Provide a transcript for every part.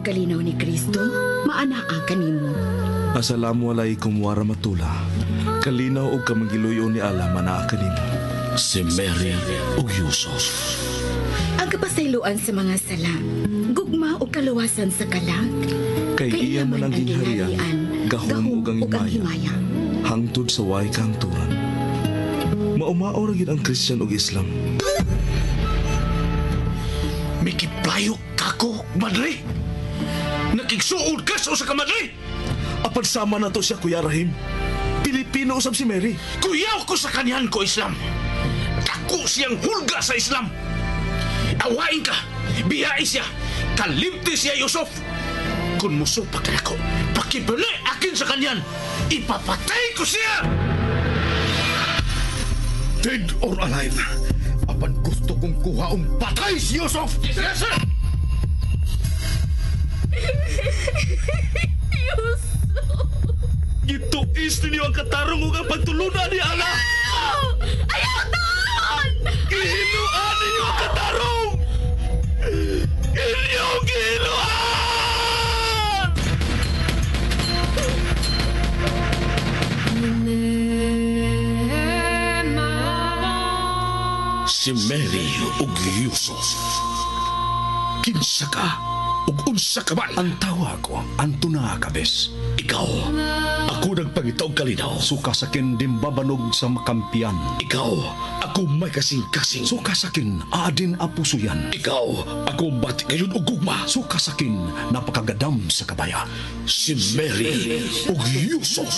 kalinaw ni Kristo, maanaa kanimo. Assalamu alaikum warahmatullah. Kalinaw og kamangiluyo ni Allah manaa kanimo. Si Mary ug Yusuf. Ang kapasayloan sa mga sala, gugma ug kaluwasan sa kalag. Kay iya man ang gingharian, gahom ug ang himaya. Hangtod sa way kahangturan. Maumao ra gyud ang Christian ug Islam. Mikiplayo kako, madre. Nakigsuod ka sa usa ka madre. Apan sama na to siya, Kuya Rahim. Pilipino usab si Mary. Kuyaw ko sa kanyan ko, Islam. Dako siyang hulga sa Islam. Awain ka, biyai siya, kalimti siya, Yusuf. Kung musupak na ako, pakibali akin sa kanyan, ipapatay ko siya! Dead or alive, apan gusto kong kuhaong patay si Yusuf! Yes, sir! Yusuf! Gituis ninyo ang katarong ug ang pagtulunan ni Allah! Ayaw taon! Gihinuan ninyo ang katarong! Inyong gihinuan! Si Mary ug Yusuf. Kinsa ka ug unsa ka man? Ang tawa ko, Antona Cabes. Ikaw, ako nagpangita og kalinaw. Suka sakin dimbabanog sa makampiyan. Ikaw, ako may kasing-kasing. Suka sakin adin apusuyan. Ikaw, ako bati ngayon og gugma. Suka sakin napakagadam sa kabaya. Si Mary ug Yusuf.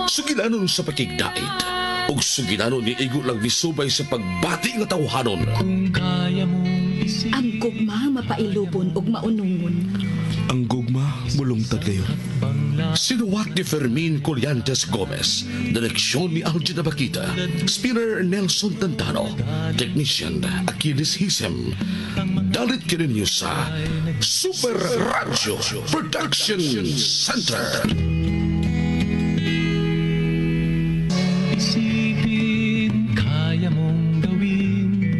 Sugilanon sa pakigdait ug sugilanon ni igo lang misubay sa pagbati nga tawhanon. Ang gugma mapailubon ug maunungon. Ang gugma mulungtad kayo. Sinuwat ni Fermin Collantes Gomez, direksyon ni Algin Abakita, spinner Nelson Tantano, technician Achilles Hisem. Dalit kininyo sa Super Radio Production Center. Isipin, kaya mong gawin.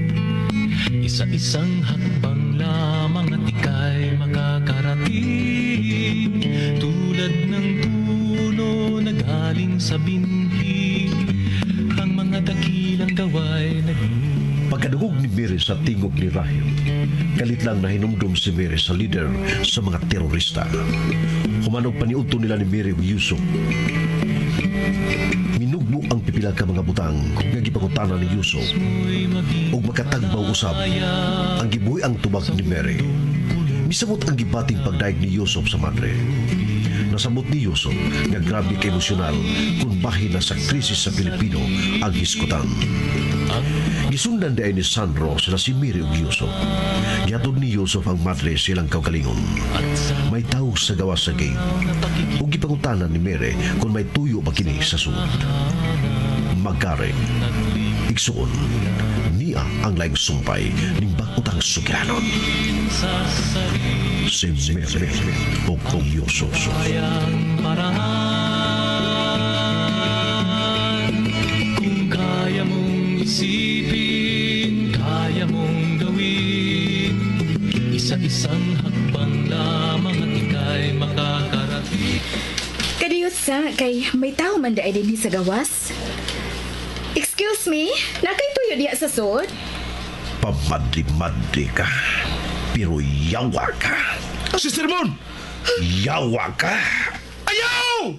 Isa-isang hakbang lamang at ika'y makakarating. Tulad ng puno na galing sa binhi, ang mga dakilang gawa'y nagmumula. Pagkadungog ni Mary sa tingog ni Rahim, kalit lang nahinumdum si Mary sa leader sa mga terorista. Humanog paniudto nila ni Mary ug Yusuf. Minugbo ang pipila ka mga butang nga gipangutana ni Yusuf ug makatagbaw usab ang gibuhi ang tubag ni Mary. Misamot ang gibating pagdaig ni Yusuf sa madre. Nasabot ni Yusuf nga grabe ka emosyonal kung bahin na sa krisis sa Pilipino ang hiskutan. Gisundan dahil ni Sandro sila si Mary ug Yusuf. Gihatod ni Yusuf ang madre silang kaugalingon. May tao sa gawas sa gate. Ug gipangutanan ni Mary kung may tuyo ba kini sa sud. Magkare, igsuon, niya ang laing sumpay ning bag-utang sugilanon. Si Mary ug Yusuf. Paraan. Kung kaya mong isipin, kaya mong gawin. Isa-isang hakbang lamang at ika'y makakarating. Kadiyot sa kay may tao man daay dinhi sa gawas. Excuse me, nakay tuyo diha sa sud? Pamadri-madri ka, pero yawa ka. Sister Mon! Yawa ka! Ayaw!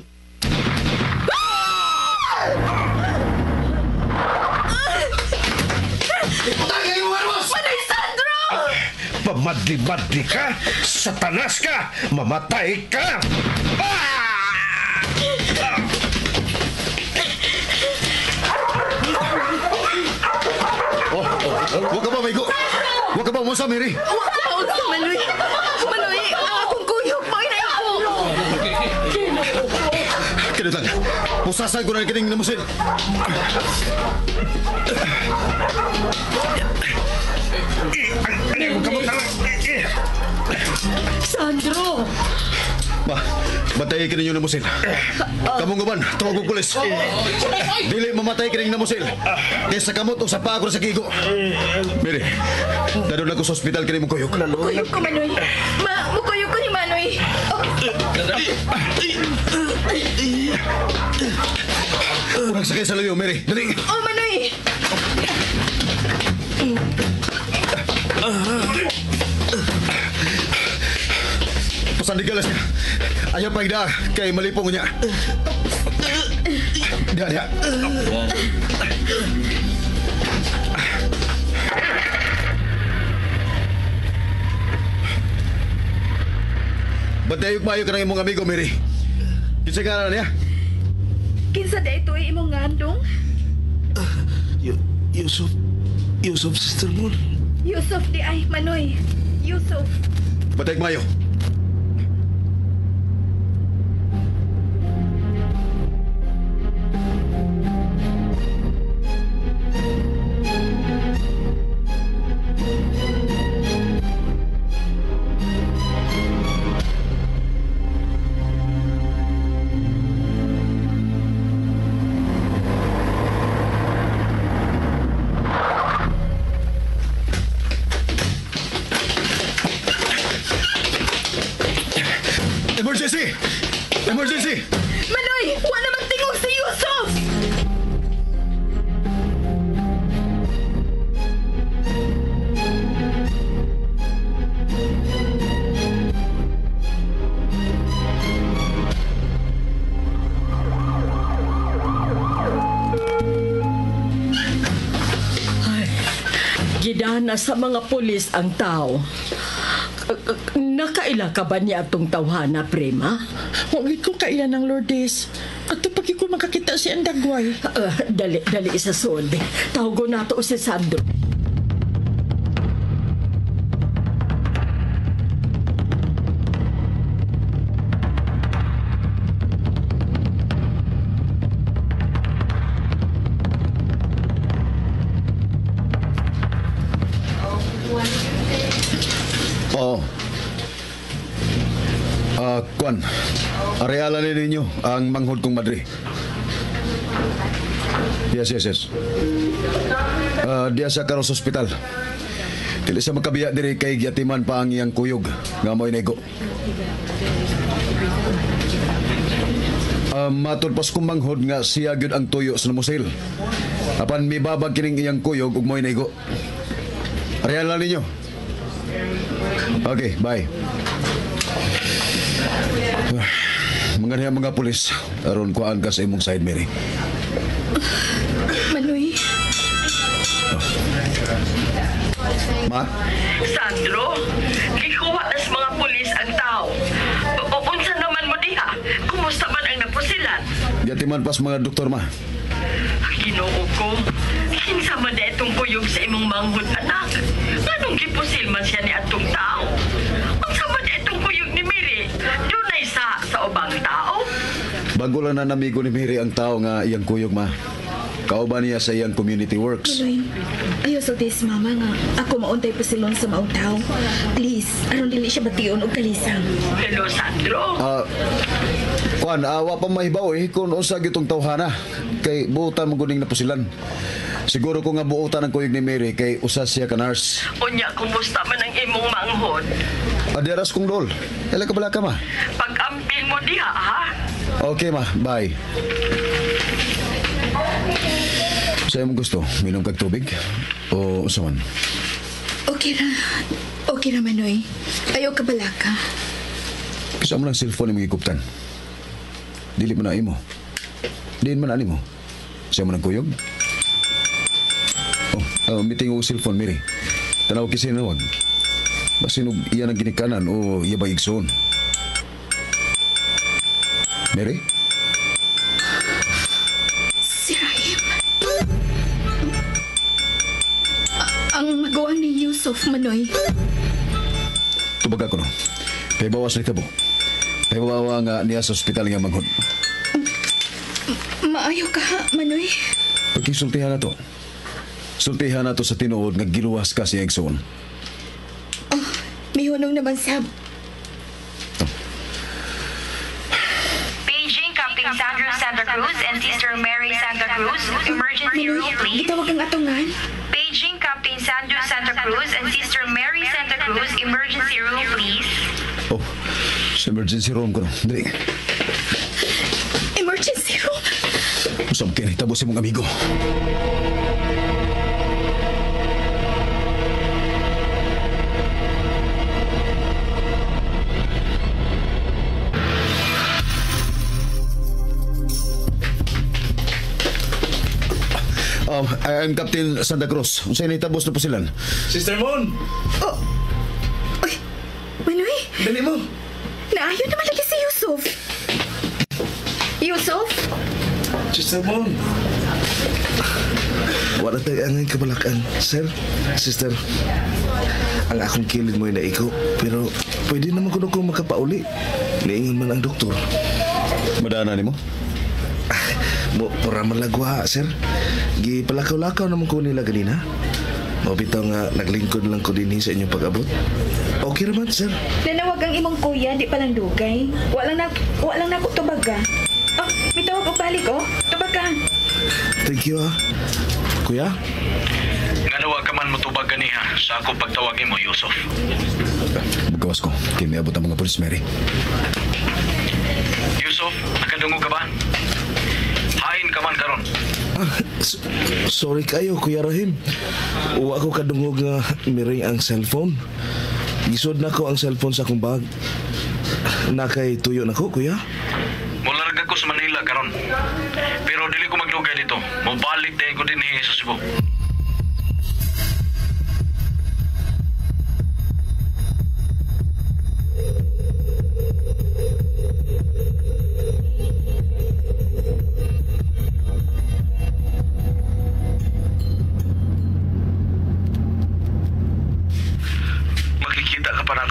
Manay Sandro! Pamadri-madri ka! Satanas ka! Mamatay ka! Ah! Oh, oh, wag ka ba, Maigo? Wag ka ba mo sa Mary? Wa ko maunsa, Manoy. Manoy, ang akong kuyog mo'y naigo. Kinutan, pusasan ko na kining namusin. Sandro! Ba, bantay kininyo namusin. Kamong guban, tawag og pulis. Dili mamatay kining namusil. Kay sa kamot o sa paa ko na sa kigo. Mary, dadon lang ko sa ospital kini mong kuyog. Kuyog ko, Manoy. Mukuyog ko ni Manoy. Oh. Unang sakay sa layo, Mary. Dali! Oh, Manoy! Pasandigalas niya. Ayaw pa igda kay malipong niya. Diha, diha. Batayog mayo ka ng imong amigo, Mary. Kinsa nga na niya? Kinsa da ito ay imong ngandong? Yusuf. Yusuf, Sister Moon. Yusuf di ay, Manoy. Yusuf. Batayog mayo. Emergency! Emergency! Manoy! Wala magtingog si Yusuf! Ay, gidana sa mga pulis ang tao. Nakaila ka ba niya atong tawhana, Prima? Huwag ko kaila ng Lourdes. At pag ko makakita si Andagway. Dali, dali isa solve. Tawgo nato si Sandro. Oo. Kwan, areala ni ninyo ang manghod kong madre. Yes, yes, yes. Diya sa Karos Hospital. Dili sa makabiya diri kay giatiman pa ang iyang kuyog nga mo'y nego. Matod pas kong manghod nga siya gyud ang tuyo sa namusil. Apan mibabag kining iyang kuyog ug mo'y nego. Areala ninyo. Okay, bye. Mga niya mga pulis, aron kuhaan ka sa imong side, Mary. Manoy. Oh. Ma? Sandro, gikuha nas mga pulis ang tao. O, unsa naman mo diha? Kumusta man ang napusilan? Gatiman pas mga doktor, ma. Ginoo ko, kinsa man na itong kuyog sa imong manghod, anak? Nganong gipusil man siya ni atong tao? Unsa man na itong kuyog ni Mary? Dunay sa ubang tao? Bago lang na namigo ni Mary ang tao nga iyang kuyog, ma. Kauban niya sa iyang community works. Manoy, ayaw sulti si mama nga ako mauntay pasilon sa maong tao. Please, aron dili siya bation og kalisang. Hello, Sandro. Kuan, awa pa mahibaw eh kung unsa gitong tawhana. Kay buutan mo guning napusilan. Siguro ko nga buutan ang kuyog ni Mary kay usa siya ka nurse. Unya, kumusta man ang imong manghod? Aderas kong dol. Ela ka bala ka, ma? Pag-amping mo diha, ha? Okay, ma. Bye. Sa imong gusto, minom kag tubig? O unsa man? Okay ra. Okay ra, Manoy. Ayaw ka balaka. Kisa mo lang cellphone imong gikuptan. Dili man na imo. Diin man ani mo. Siya mo nang kuyog? Oh, meeting og cellphone, Mary. Tanaw kasi nawag. Basin og iya nang ginikanan o iya ba igsoon. Mary? Si Rahim. Ang maguwang ni Yusuf, Manoy. Tubag ako no. Kay bawas ni tabo. Kay bawa nga niya sa ospital nga manghod. Maayo ka, Manoy. Pagkisultihan na to. Sultihan na to sa tinuod nga giluwas ka sa igsoon. Oh, mihunong naman sab. Paging Captain Sandro Santa Cruz and Sister Mary Santa Cruz. Emergency room, please. Gitawag ang atungan. Paging Captain Sandro Santa Cruz and Sister Mary Santa Cruz. Emergency room, please. Sa emergency room ko. Dali. Emergency room? Usam kini, tabo sa mong amigo. I'm Captain Santa Cruz. Unsay nahitabo sa pusilan? Sister Mon! Oh! Uy! Manoy! Dali mo! Naayon naman lagi si Yusuf. Yusuf? Sister Mon! Wala tayo angay kabalakan. Sir, sister, ang akong kilid mo'y naiko, pero pwede naman kuno kong makapauli. Niingon man ang doktor. Madana ni mo? Mo, pura man lagwa, sir. Gipalakaw-lakaw naman ko nila ganina. Mabitaw nga, naglingkod lang ko dinhi sa inyong pag-abot. Okay raman, sir. Nanawag ang imong kuya, di palang dugay. Walang na ko tubag ka. Oh, may tawag og balik, oh. Tubag ka. Thank you, ha. Kuya? Ngano ka man motubag ganiha sa ako pagtawagin mo, Yusuf. Magawas ko. Kaya may abot ang mga pulis, Mary. Yusuf, nakadungog ka ba? Hain ka man karon. Sorry kayo, Kuya Rahim. Uwa ko kadungog nga miring ang cellphone. Gisod na ko ang cellphone sa akong bag. Nakay tuyo na ko, Kuya. Mularga ko sa Manila karon. Pero dili ko magdugay dito. Mobalik din ko dinhi sa Cebu.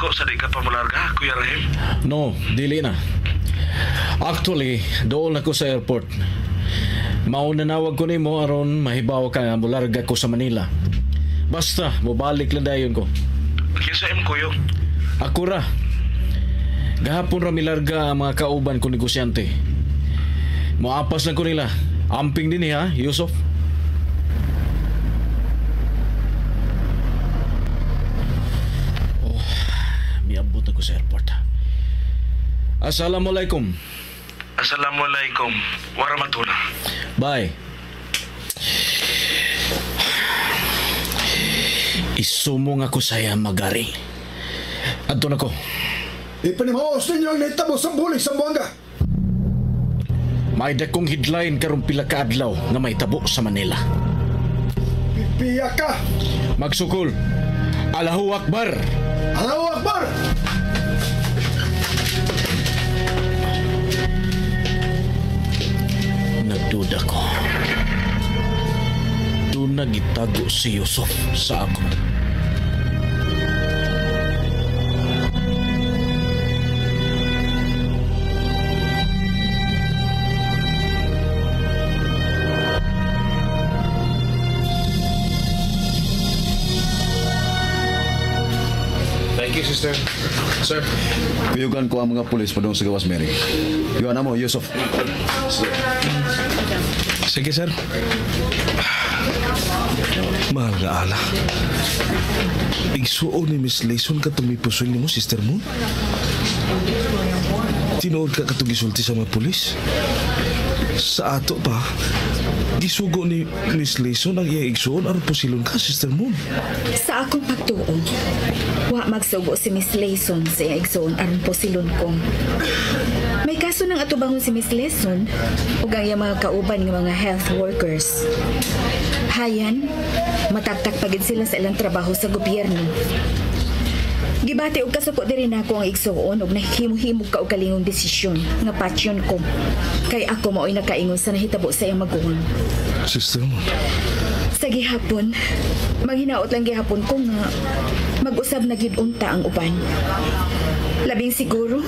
Sa di ka pa mularga, Kuya Rahim? No, dili na. Actually, doon ako sa airport. Mauna nawag ko nimo aron mahibaw ka nga mularga ko sa Manila. Basta, mobalik lang dayon ko. Kinsa imong kuyog? Ako ra. Gahapon ra milarga ang mga kauban ko negosyante. Moapas lang ko nila. Amping din ha, Yusuf. Miabot ako sa airport. Assalamualaikum. Assalamualaikum warahmatullah. Bye. Isumong ako saya magari. Adto na ko. Ipanimaos ninyo ang nahitabo sa bulig sa Buanga. May dakong headline karong pila ka adlaw nga may tabo sa Manila. Pipiya ka. Magsukol. Allahu Akbar. Allahu Akbar! Nagduda ko. Doon nagitago si Yusuf sa ako. Thank you, sister. Sir. Kuyugan ko ang mga pulis padung sa gawas, Mary. Yuan mo, Yusuf. Sige, sir. Mahal nga ala. Igsuon ni Miss Layson ka tumipusoy ni mo, sister mo. Tinuod ka katugisulti sa mga pulis. Sa ato pa, gisugo ni Miss Layson ang iyang igsuon aron pusilon ka, sister mo. Sa akong pagtuo, wa magsugo si Miss Layson sa iyang igsuon aron pusilon ko. May kaso ng atubangon si Miss Layson ug ang iyang mga kauban nga mga health workers. Hayan, matagtak pagid sila sa ilang trabaho sa gobyerno. Gibati og kasuko diri nako ang igsuon og nahimo-himog ka og kalingong desisyon nga patyon ko. Kay ako maoy nakaingon sa nahitabo sa iyang maguwang. Sister mo. Sa gihapon, maghinaot lang gihapon ko nga mag-usab na gid unta ang uban. Labing siguro,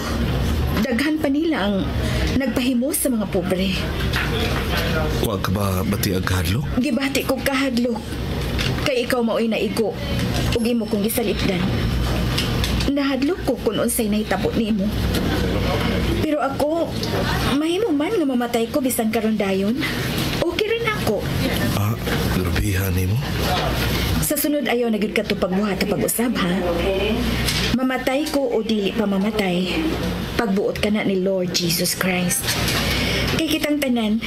daghan pa nila ang nagpahimo sa mga pobre. Wa ka ba bati ang kahadlok? Gibati ko kahadlok. Kay ikaw maoy naigo ug imo kong gisalipdan. Nahadlok ko kung unsay nahitabo nimo. Pero ako, mahimo man nga mamatay ko bisan karon dayon. Okay rin ako. Ah, grabehan nimo. Sa sunod ayaw na gyud ka to pagbuhat pag-usab ha. Mamatay ko o dili pa mamatay, pagbuot ka na ni Lord Jesus Christ. Kay kitang tanan,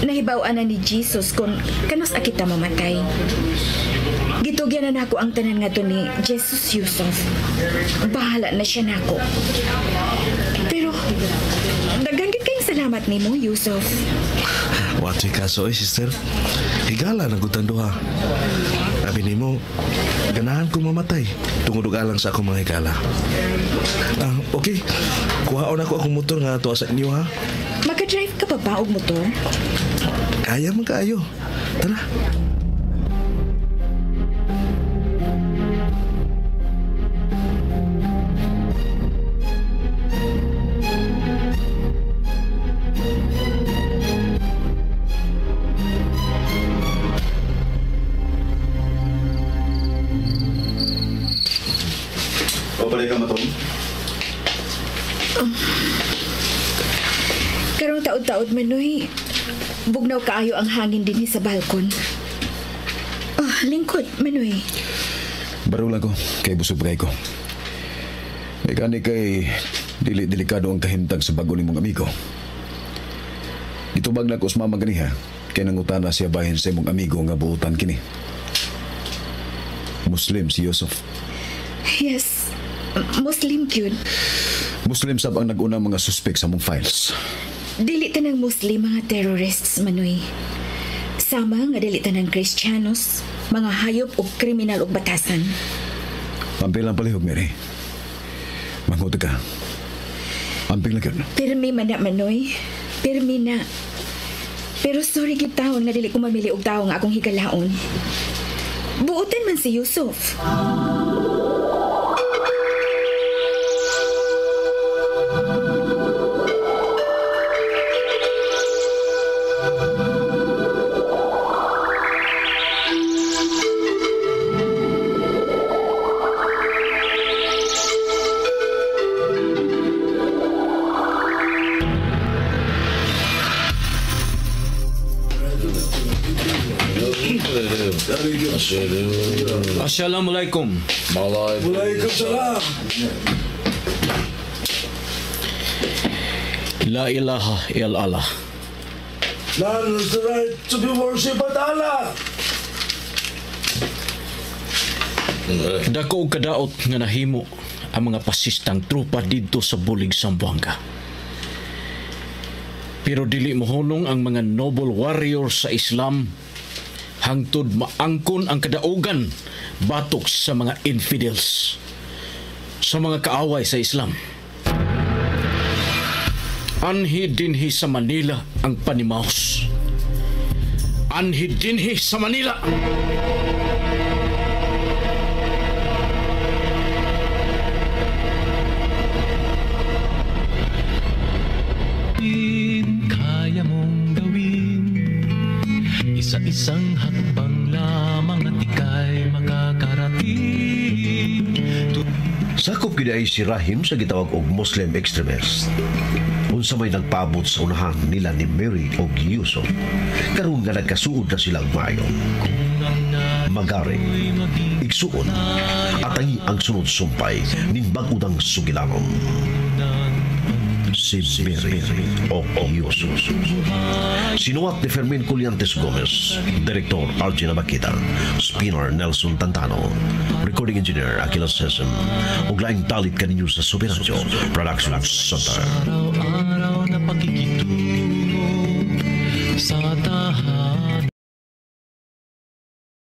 nahibaw-an na ni Jesus kung kanus a kita mamatay. Gitugyan na nako ang tanan nga to ni Jesus Yusuf. Bahala na siya nako. Pero, daghan gid kayong salamat nimo, Yusuf. Wato'y kaso sister. Higala na gud duha. Abi nimo, ganahan kong mamatay tungod og alang sa akong mga higala. Okay. Kuhaon ako akong motor nga tuwa sa inyo ha. Maka-drive ka pa ba og motor? Kaya man kaayo. Tara. Karong taod-taod manoy, bugnaw kaayo ang hangin dinhi sa balkon. Lingkod, manoy. Baro lang ko, kay busog pa ko. May kani kay dili delikado ang kahimtang sa bago nimong amigo. Gitubag na ko sa mama ganiha, kay nangutana siya bahin sa imong amigo nga buutan kini. Muslim si Yusuf. Yes, Muslim gyud. Muslim sab ang nag-una mga suspect sa mong files. Dili tanang Muslim mga terrorists, Manoy. Sama nga dili tanang Kristiyanos, mga hayop o kriminal og batasan. Ampil lang palihog, Mary. Manghutag ka. Ampil lang yun. Pirmi man na, Manoy. Pirmi na. Pero sorry gid taon nga dili ko mamili og tawo nga akong higalaon. Buotan man si Yusuf. Assalamualaikum. Waalaikumsalam. La ilaha illallah. None has the right to be worshipped but Allah. Dako og kadaot nga nahimo ang mga pasistang tropa didto sa Bulig, Zamboanga. Pero dili mohunong ang mga noble warriors sa Islam hangtod maangkon ang kadaugan batok sa mga infidels, sa mga kaaway sa Islam. Anhi dinhi sa Manila ang panimaos. Anhi dinhi sa Manila. Kaya mong gawin, isa-isang hakbang lamang at ika'y makakarating. Sakop gid ay si Rahim sa gitawag og Muslim extremist. Unsa may nagpaabot sa unahan nila ni Mary og Yusuf. Karon nga nagkasuod na silang maayo. Magari, igsuon, atangi ang sunod sumpay nin bag-udang sugilanon. Si Mary o Yusuf. Sinuwat ni Fermin Colliantes Gomez, Director Arjun Abakita, Spinner Nelson Tantano, Recording Engineer Aquilas Sesam, ug laing talit kaninyo sa Soberanyo Production Center. Araw-araw na pakikitungo sa tahanan.